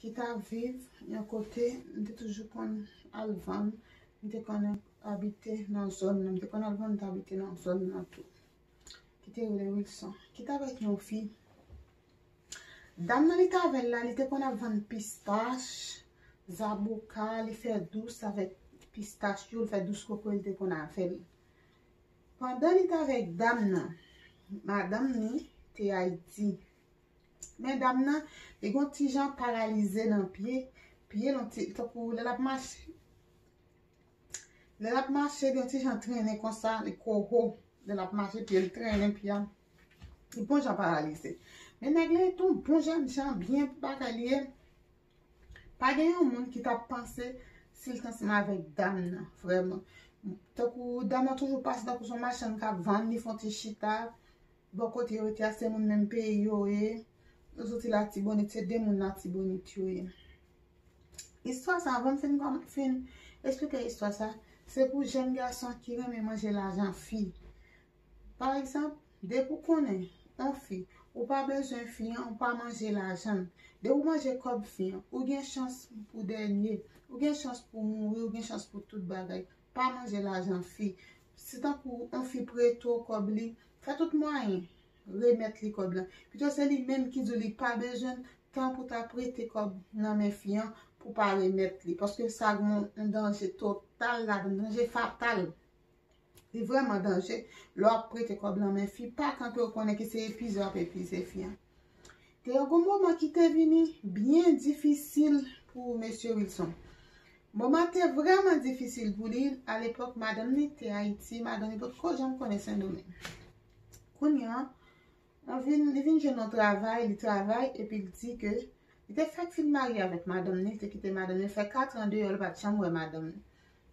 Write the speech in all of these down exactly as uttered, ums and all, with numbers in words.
ki t ap viv yon kote, m te toujou konn al vann, m te konn abite nan zòn nan, m te konn al vann, m te abite nan zòn nan tou, ki te rele Wilson, ki t avèk yon fi. Dam nan li t avè l la, li te konn ap vann pistach, zaboka, li fè dous avèk pistach yo, li fè dous koko, li te konn avè l. Pandan li t avèk dam nan, madanm ni te Ayiti. Men dam nan, li gon ti jan paralize nan pye, pye l on ti, tankou lè l ap mache. Lè l ap mache, li yon ti jan trennen konsa, li koho. Lè l ap mache, pye l trennen, pye a. Li bon jan paralize. Men nèg la, li t on bon jan, jan byen bagay li ye. Pa gen yon moun ki t ap panse si l t ansanm avèk dam nan, vrèman. Tankou dam nan toujou pase tankou se yon machann k ap vann, li fè yon ti chita. Bò kote yo rete a, se moun menm peyi yo ye. Yo soti Latibonit, se de moun Latibonit yo ye. Istwa sa, anvan m fin, fin eksplike istwa sa, se pou jèn gason ki renmen manje lajan fi. Pa egzanp, depi w konnen yon fi, ou pa bezwen fi an, ou pa manje lajan l. Depi w manje kòb fi an, ou gen chans pou dènye, ou gen chans pou mouri, ou gen chans pou tout bagay. Pa manje lajan fi. Si tankou yon fi prete w kòb li, fè tout mwayen remèt li kòb lan. Pito se li menm ki di w li pa bezwen l, tan pou ta prete kòb nan men fi an pou pa remèt li. Paske sa gen yon danje total ladan, danje fatal. Li vrèman danje lè w ap prete kòb nan men fi, pa kanpe w konnen ki se epize w ap epize fi an. Te yon moman ki te vini byen difisil pou mesye Wilson. Moman te vrèman difisil pou li. Alepòk, madanm li te Ayiti, madanm li potko janm konnen Sendomeng. Kounye a, li vin, li vin jwenn yon travay, li travay, epi li di ke li te fèk fin marye avèk madanm li, li te kite madanm li, li fè katran deyò, li pa t janm wè madanm li.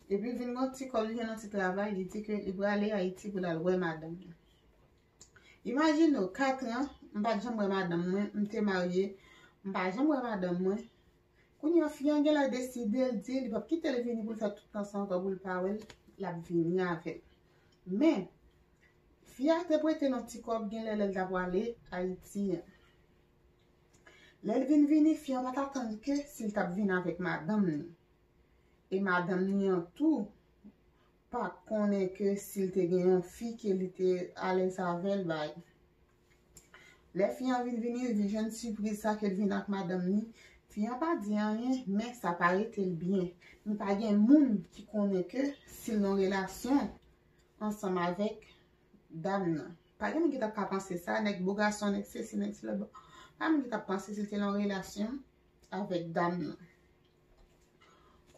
Epi vin gon ti kòb, li jwenn yon ti travay, li di ke li prale Ayiti pou l al wè madanm li. Imajine w, katran, m pa t janm wè madanm mwen, m te marye, m pa janm wè madanm mwen. Kounye a, fi an genlè deside, l di, li p ap kite l vini pou l fè tout tan sa ankò, pou l pa wè l, l ap vini avè l. Men, fi a te prete l yon ti kòb, genlè lè l ta prale Ayiti an. Lè l vin vini, fi an pa t atann ke si l t ap vin avèk madanm li. E madanm li an tou pa konnen ke si l te gen yon fi ke li te alèz avè l, bay. Lè fi an vin vini, li vin jwenn sipriz sa ke l vin ak madanm li. Fi an pa di anyen, men sa pa rete l byen. Men pa gen moun ki konnen ke si l nan relasyon ansanm avèk dam nan. Pa gen moun ki t ap ka panse sa, nèg bo gason, nèg sesi, nèg sela. Pa gen moun ki t ap panse si l te nan relasyon avèk dam nan.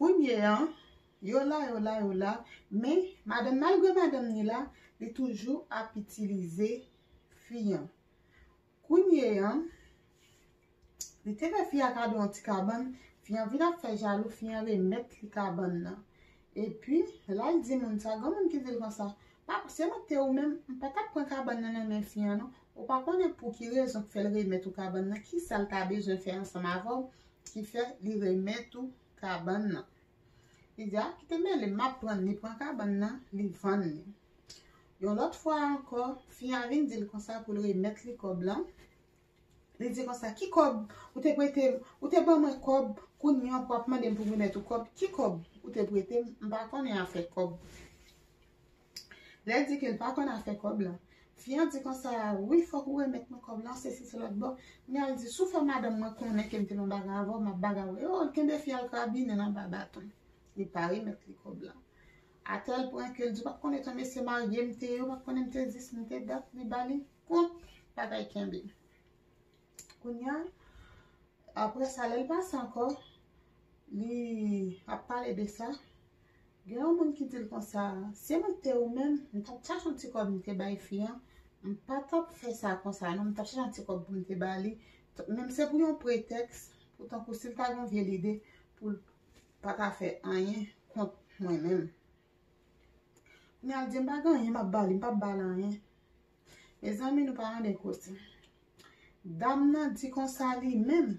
Kounye a, yo la, yo la, yo la, men madanm, malgre madanm ni la, li toujou ap itilize fi an. Kounye a, li te fè fi a kado yon ti kabann, fi an vin ap fè jalou, fi an remèt li kabann nan. Epi, la l di moun sa, gen moun ki di l konsa, pa, se mwen te ou menm, m pa t ap pran kabann nan nan men fi an non. Ou pa konnen pou ki rezon k fè l remèt ou kabann nan, ki sa l ta bezwen fè ansanm avè w ki fè li remèt ou kabann nan. Li di, a, kite mele m, m ap pran l, li pran kabann nan, li vann li. Yon lòt fwa ankò, fi a vin di l konsa pou l remèt li kòb lan. Li di konsa, ki kòb ou te prete m? Ou te ban mwen kòb, kounye a w ap mande m pou m remèt ou kòb. Ki kòb ou te prete m? M pa konnen afè kòb. Lè l di ke l pa konn afè kòb lan, fi an di konsa, wi, fòk ou remèt mwen kòb lan, sesi, se lòt bò. Men al di, si w fè madanm mwen konnen ke m te nan bagay avè w, m ap bagay avè w. Yo, l kenbe fi a, l krabinen l anba baton. Li pa remèt li kòb lan. Atèl pwen ke l di, w pa konnen ton mesye marye m te ye, w pa konnen m te zis, m te dat, li ba li kont bagay kenbe. Kounye a, apre sa, lè l pase ankò, li ap pale de sa. Gen yon moun ki di l konsa, si mwen te ou menm, m t ap chache yon ti kòb m te bay fi an, m pa t ap fè sa konsa non, m t ap chache yon ti kòb pou m te ba li. Menm se pou yon pretèks, pou tankou si l ta gen yon vye lide, pou l pa ta fè anyen kont mwen menm. Kounye a l di, m pa gen anyen m ap ba li, m p ap ba l anyen. Mezanmi, nou pa tande koze. Dam nan di konsa li menm,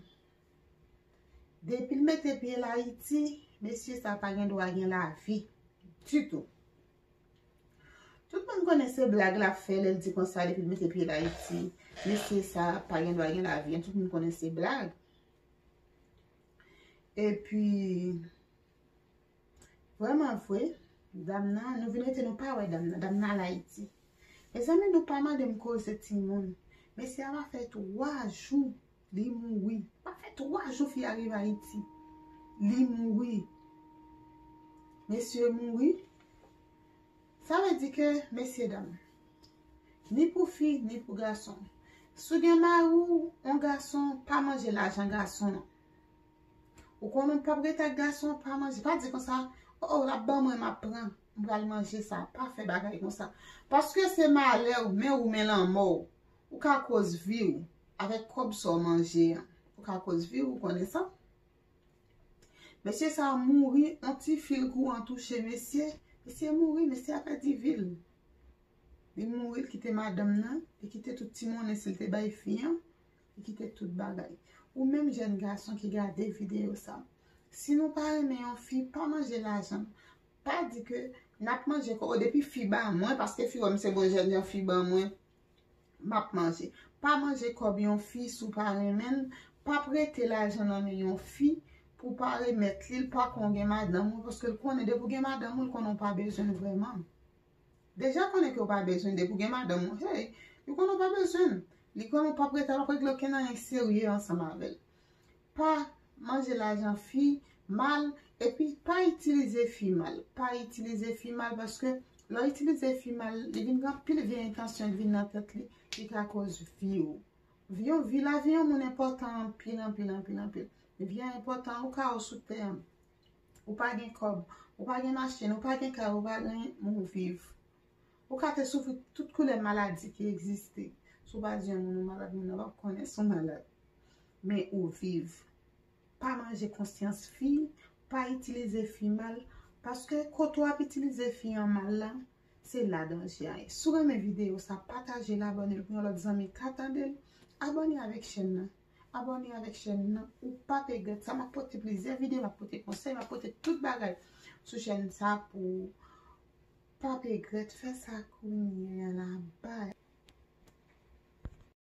depi l mete pye l Ayiti, mesye sa pa gen dwa gen lavi ditou. Tout moun konnen se blag l ap fè lè l di konsa depi l mete pye l Ayiti, mesye sa pa gen dwa gen lavi. Tout moun konnen se blag. Epi, vrèman vre, dam nan, nou vin rete nou pa wè dam nan, dam nan al Ayiti. Mezanmi, nou pa mande m koze timoun. Mesye a pa fè twa jou, li mouri. Pa fè twa jou fi a rive Ayiti, li mouri. Mesye mouri. Sa vle di ke, mesye dam, ni pou fi, ni pou gason, si w gen mari w, yon gason, pa manje lajan gason an. Ou konnen w p ap rete ak gason, pa manje. Pa di konsa, o, o, l ap ban mwen, m ap pran, m pral manje sa. Pa fè bagay konsa. Paske se malè w, men ou, men lanmò w. Ou ka koz vi w avèk kòb sa w manje an. Ou ka koz vi w, ou konnen sa. Mesye sa a mouri, yon ti fil kouran touche mesye. Mesye mouri, mesye a pèdi vi l. Li mouri, li kite madanm nan, li kite tout ti monnen si l te bay fi an, li kite tout bagay. Ou menm jèn gason ki gade videyo sa, si nou pa renmen yon fi, pa manje lajan. Pa di ke n ap manje kòb, o, depi fi ba mwen, paske fi wè m se bon jèn jan, fi ban mwen, m ap manje. Pa manje kòb yon fi si w pa renmen l. Pa prete lajan nan men yon fi pou w pa remèt li l, pa kon gen madanm ou, paske l konnen depi w gen madanm ou, l konnen w pa bezwen l vrèman. Deja konnen ke w pa bezwen, depi w gen madanm ou, hey, li konnen w pa bezwen l. Li konnen w p ap rete, l ap regle okenn anyen serye ansanm avè l. Pa manje lajan fi mal, epi pa itilize fi mal. Pa itilize fi mal, paske lè w itilize fi mal, li vin gen anpil vye entansyon ki vin nan tèt li, li ka koz vi w. Vi w, vi, lavi yon moun enpòtan anpil, anpil, anpil, anpil. Vi a enpòtan, ou ka ou sou tè an. Ou pa gen kòb, ou pa gen machin, ou pa gen kay, ou pa gen, men ou viv. Ou ka te soufri tout koulè maladi ki egziste. Si w pa di yon moun ou malad, moun nan p ap konnen si w malad. Men ou viv. Pa manje konsyans fi, pa itilize fi mal, paske kote w ap itilize fi an mal la, se la danje a ye. Si w renmen videyo sa, pataje l, abòne l pou yon lòt zanmi ka tande l. Abòne avèk chèn nan. Abòne avèk chèn nan. Ou p ap regrèt sa. M ap pote plizyè videyo, m ap pote konsèy, m ap pote tout bagay sou chèn sa pou ou. Pa regrèt, fè sa kounye a la, bay.